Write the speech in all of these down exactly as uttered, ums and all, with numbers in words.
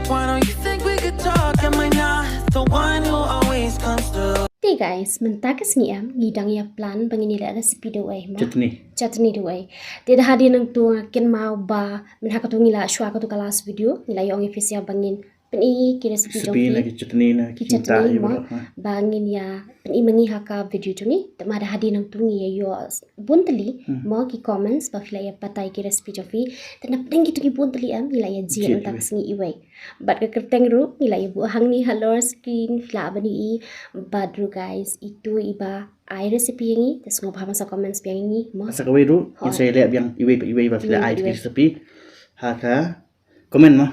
Why don't you think we could talk? Am I not the one who always comes through? Te guys, mynta ka sngi em, ngi dang ïa plan ba ngin ïa leh recipe da uwei mo. Chutney. Chutney da uwei. Te da hadien nangtu nga kynmaw ba mynta katu ngi la shuwa katu ka last video, ngi la ïa ong ïa phi sha ba ngin pyni ki recipe jong phi. Recipe na ki chutney na ki chutney mo. Ba ngin ïa pyni ma ngi ha ka video jong ngi. Te ma da hadien nangtu ngi ïa ïoh bun tylli mo ki comments ba phi la ïa batai ki recipe jong phi. Te na pdeng kitu ki bun tylli em ngi la ïa jied mynta ka sngi iwei. Bad ka kyrteng ruh ngi la ïa buh hangne halor screen phi lah ban ïohi. Bad ruh guys, itu iba ai recipe ïa ngi, te sngewbha ban sa comments biang ïa ngi mo. Sa kawei ruh ngin sa leh biang iwei pa iwei ba phi la ai ki recipe ha ka comment mo.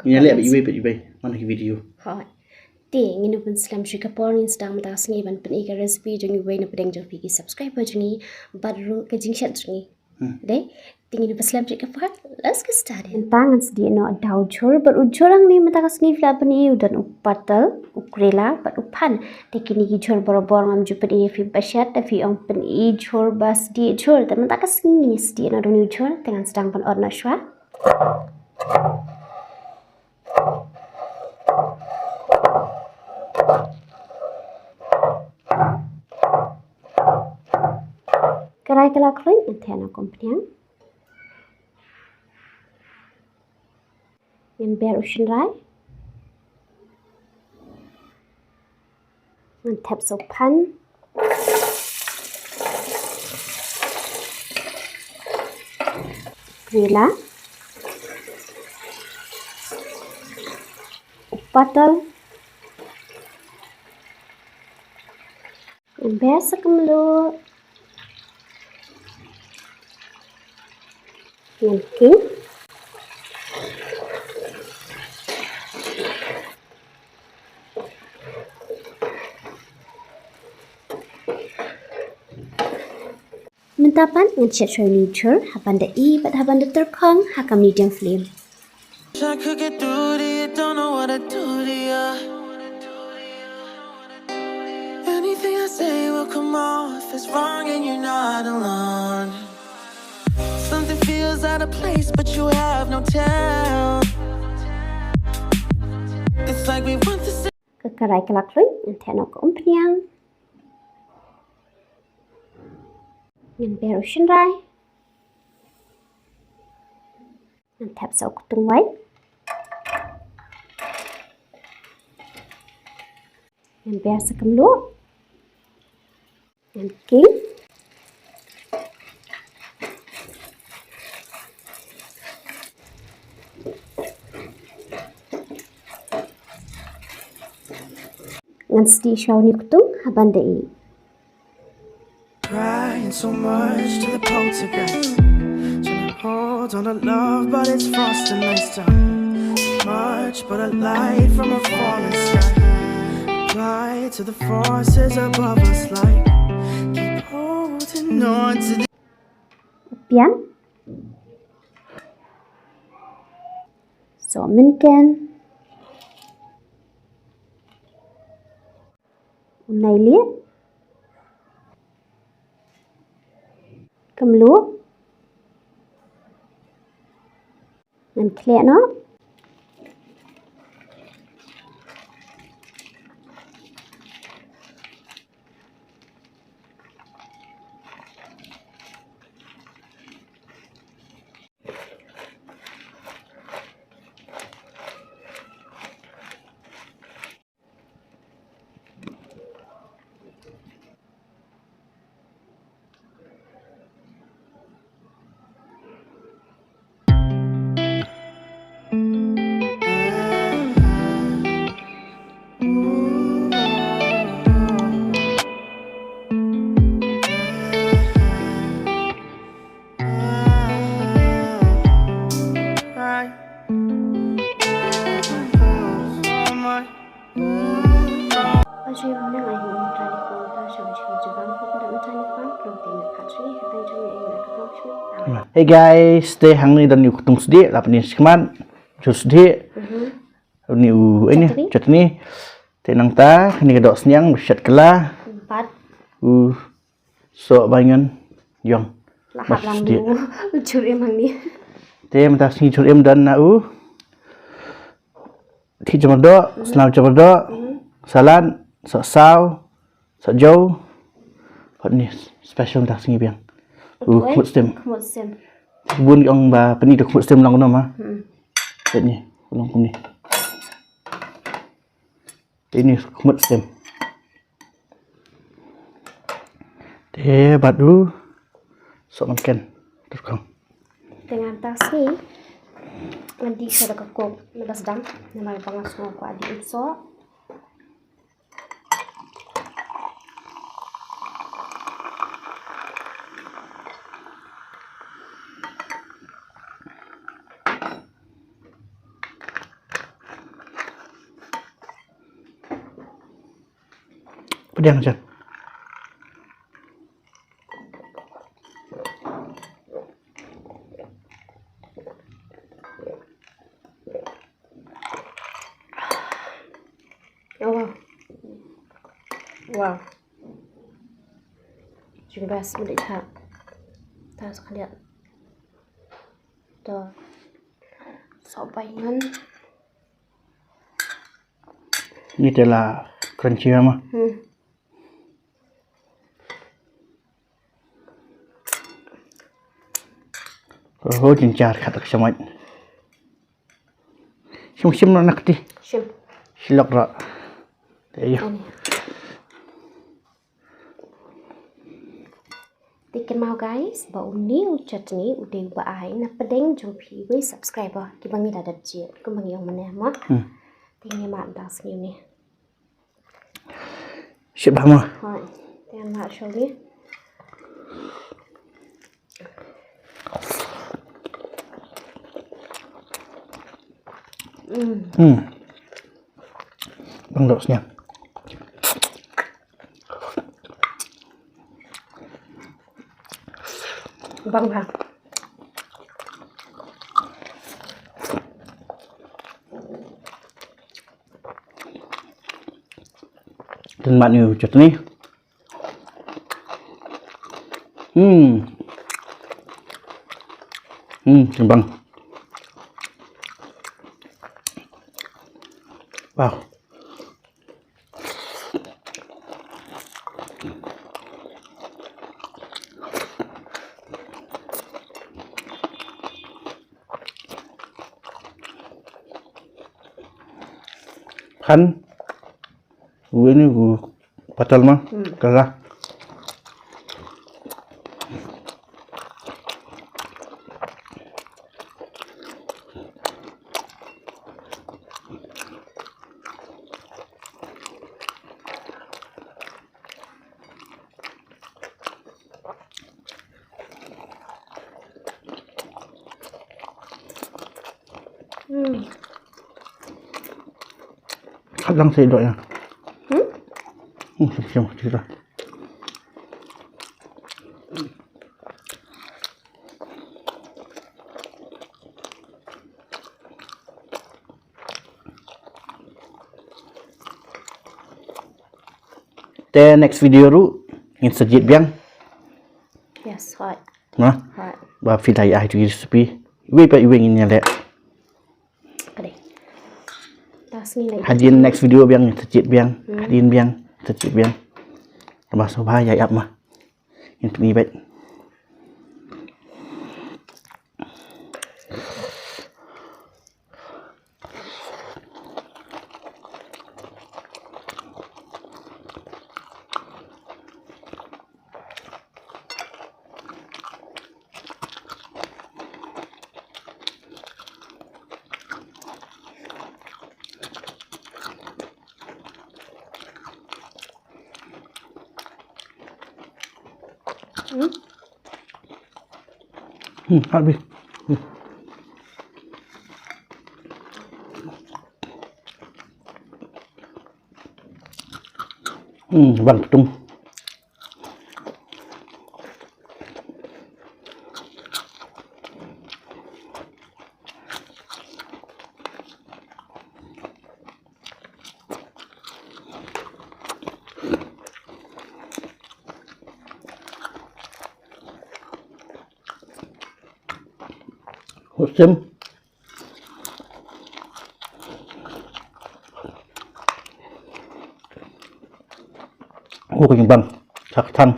Ngin leh ba iwei pa iwei man ki video. Hooid. Te ngin ym pynslem shuh ka por, ngin sdang mynta ka sngi ban pyni ka recipe jong iwei na pdeng jong phi ki subscriber jong ngi bad ruh ka jingshet jong ngi. Dei, te ngin ym pynslem shuh ka por. Let's get started. Mynta ngan sdieh noh da u jhur bad u jhur hangne mynta ka sngi phi lah ban pyni u don u patal, u karela bad u phan. Te kine ki jhur barabor ngam ju pyni ïa phi ba shet, da phi ong pyni jhur ba sdieh jhur. Te mynta ka sngi ngin sdieh noh da une u jhur, te ngan sdang ban ot noh shuwa. Karai ka la khluit, ngan theh noh ka umphniang. Ngan ber u shynrai. Ngan thep sa u phan. Karela. U patal. Ngan ber sa ka mluh. Ngan khing. Mynta pat ngan shet shuwa ïa une u jhur, hap ban da i bad hap ban da tyrkhong ha ka medium flame. Wish I could get through to you, don't know what to do to you. Anything I say will come off as wrong and you're not alone. Something feels out of place, but you have no tell. It's like we want the same. Ka karai ka la khluit, ngan theh noh ka umphniang. Ngan ber u shynrai. Ngan thep sa u ktung wait. Ngan ber sa ka mluh. Ngan khing. Ngan sdieh shuwa une u ktung hap ban da i. Crying so much to the poltergeist. Trying to hold on to love, but it's frosty nights time. Much but a light from a falling sky. Fly to the forces above us, like, keep holding on to the pian. So, mynken. U nai lieh. Ka mluh. Ngan khleh noh. Hey guys, te hangne don une u ktung sdieh, la pyni shakhmat, jhur sdieh, une u, eh, ne, chutney. Chutney. Te nangta, kane ka dohsniang, ba shet kylla. Pat. U soh baingan, ïong. La hap lang sdieh. U jhur im hangne. Te mynta ka sngi jhur im don na u. Thik jam doh, snam jam doh, salad, sohsaw, sohjew. Pat ni special mynta ka sngi biang. U khmut stem. Khmut stem. Bun ki ong ba pynïaid u khmut stem long kumno ma. Hmm. Pat ni, long kumne. Ini khmut stem. Te bad u sohmynken. Turkong. Te mynta ka sngi ngan dih sha da ka coke na ba sdang. Namar ba nga sngew kwah dih u soh. Pdiang jan. Oh, wow. Wow. Jingbas mynta ka. Ta sa khlieh. To. Sohbai ngan. Ni te la crunchy ma. Hmm. Ho jynjar khat ka shamait. Shim shim na kti. Shim. Shilok ra. Te ïa. Ani. Te kynmaw guys, ba une u chutney u dei ba ai na pdeng jong phi wei subscriber kiba ngi la dep jied kumba ngi ong mynne mo. Hmm. Te ngi mad da sngi une. Shit bha mo. Hoi. Te ngi mad shuwa. Hmm. Hmm. Bang dok snya. Bang bang. Tun mat ni chutney. Hmm. Hmm, bang. Wow. Phan. Wu ini wu patal ma. Hmm. Kala. Hmm. Khat lang sa ïa doh ïa. Hmm? Hmm, siam, siam, siam. Te next video ruh ngin sa jied biang. Yes, hooid. Na? Hooid. Ba phi da ai tu recipe. Iwei pa iwei ngin ïaleh. Ka dei. Ta sngi lei. Hadien next video biang ngin sa jied biang. Hmm. Hadien biang sa jied biang. Ba sngewbha ïa ap ma. Ngin pyni beit. Hmm. Hmm, habis. Hmm. Hmm, bang ketung. Musim. Ko ka jingbam. Sak tang.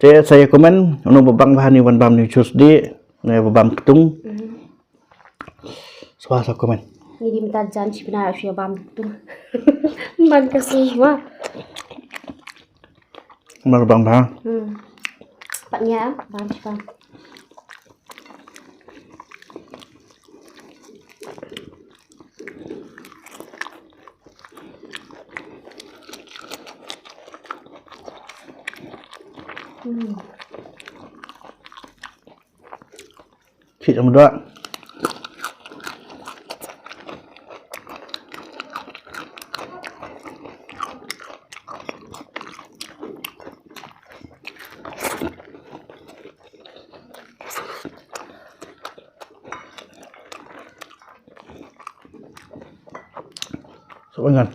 Te sa ïa comment, uno ba bang bha ni wan bam ni chus di, ne ba bam ktung. Mhm. Swa sa comment. Ni di mynta jan shi bnai shu ïa bam ktung. Man ka swa. Mar bang bha. Hmm. Pat nia bam shi bam. Hmm. Khit ym dei. Sob ngan.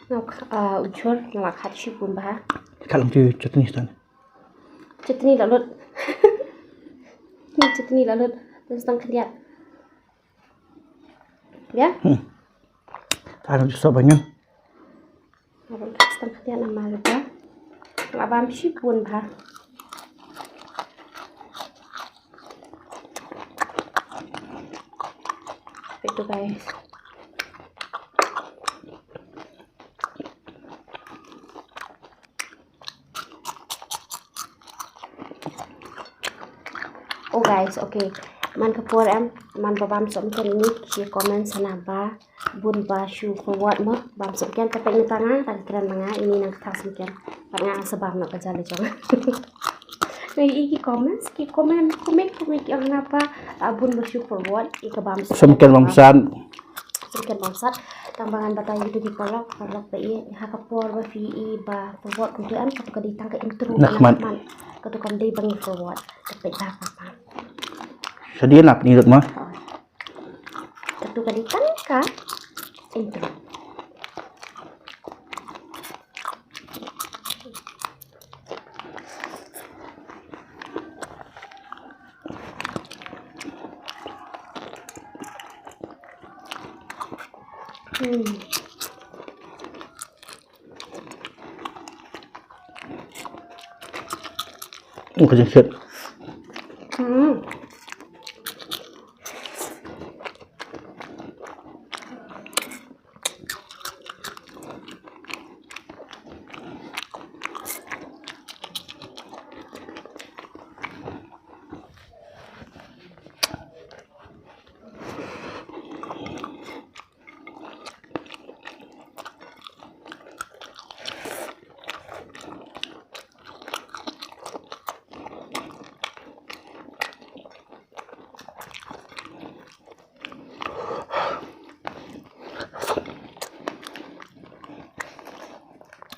Nga, ah, u jhur nga la khat shibun bha. Khat lang tu chutney stan. Chutney la lut. Ni chutney la lut. Tang stang khyndiat. Ya? Hmm. Tang ju sob ngan. Nga bam khat stang khyndiat namar ba la bam shibun bha. Peit tu, guys. Oh guys, okay. Man ka por em, man ba bam sohmynken ini, ki comment sa na ba bun ba shu forward mo, bam sohmynken. Te peit mynta nga, tang kren ma nga ini nang kata sohmynken. Pat nga sa bam noh ka jali jong. Ngi i ki comments, ki comment, comment, comment ki ong na ba, ah, bun ba shu forward, i ka bam sohmynken bam sat. Sohmynken bam sat. Tang ba ngan batai ïa ki paralok, paralok ba i, ha ka por ba phi i ba forward kumtu em, katu ka dei tang ka intro. Nah, man. Katu kam dei ba ngi forward. Ka peit da ka pa. Sa dei na pynlut ma. Katu ka dei tang ka intro. Hmm. Oh, ka jingkhet. Hmm.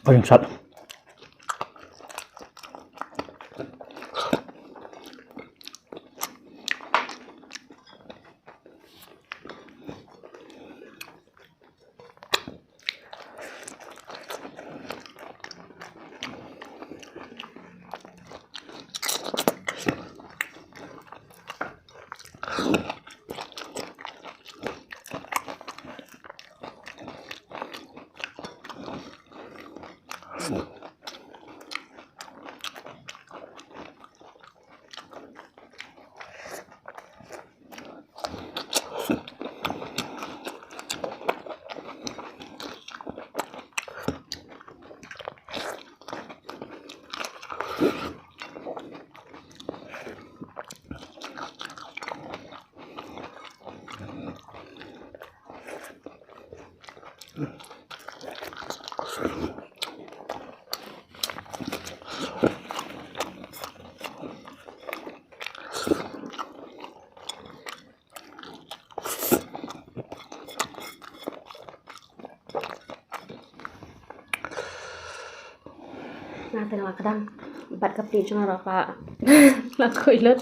Paling sat. Nga te nga kdang bad ka pli jong nga ruh la khuid lut.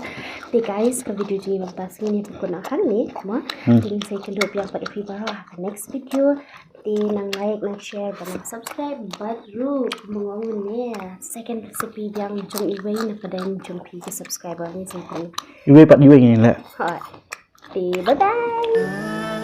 Te guys, ka video jong ngi mynta sngi ngi pynkut noh hangne mo. Hmm. Te ngin sa ïakynduh biang pat ïa phi baroh ha ka next video. Te nang like, nang share bad nang subscribe bad ruh kumba nga ong ne, second recipe biang jong iwei na pdeng jong phi ki subscriber ngi sngewthuh. Iwei pat iwei ngi leh. Hooid. Te bye bye.